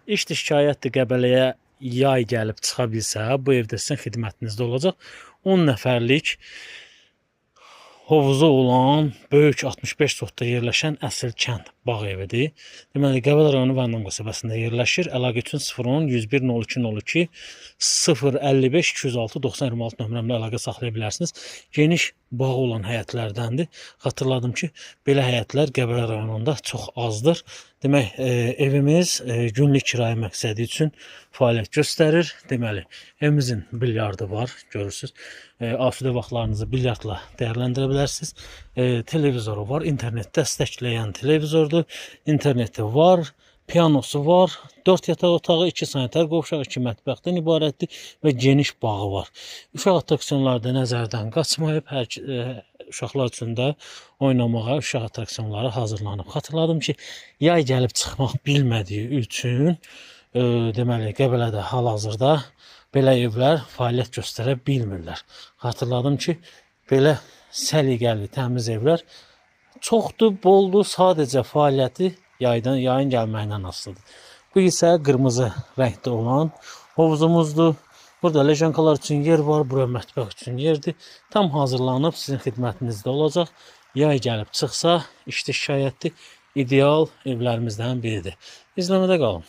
İşdir şikayətdir Qəbələyə yay gəlib çıxa bilsə, bu evdə sizin xidmətinizdə olacaq. 10 nəfərlik hovuzu olan böyük 65 sotda yerləşən əsl kənd bağ evidir. Deməli, Qəbələ rayonu Vəndam qəsəbəsində yerləşir. Əlaqə üçün 010 101 02 02 055 206 90 26 nömrəmlə əlaqə saxlaya bilərsiniz. Geniş bağı olan həyətlərdəndir. Xatırladım ki, belə həyətlər Qəbələ rayonunda çox azdır. Demək, evimiz günlük kirayə məqsədi üçün fəaliyyət göstərir. Deməli, evimizin bilyardı var, görürsünüz. Asudə vaxtlarınızı bilyardla dəyərləndirə bilərsiniz. Televizoru var, internet dəstəkləyən televizordur. İnterneti var, pianosu var, 4 yataq otağı, 2 sanitar qovşaq, 2 mətbəxdən ibarətdir və geniş bağı var. Uşaq attraksiyonları da nəzərdən qaçmayıb, hər uşaqlar üçün də oynamağa uşaq attraksiyonları hazırlanıb. Xatırladım ki, yay gəlib çıxmaq bilmədiyi üçün deməli, Qəbələdə hal-hazırda belə evlər fəaliyyət göstərə bilmirlər. Xatırladım ki, belə səliqəli, təmiz evlər çoxdur, boldur, sadəcə fəaliyyəti yayın gəlməyindən asılıdır. Bu isə qırmızı rəngdə olan hovuzumuzdur. Burada lejankalar üçün yer var, bura mətbəx üçün yerdir. Tam hazırlanıb sizin xidmətinizdə olacaq. Yay gəlib çıxsa, işdə şikayətdir, ideal evlərimizdən biridir. İzləmədə qalın.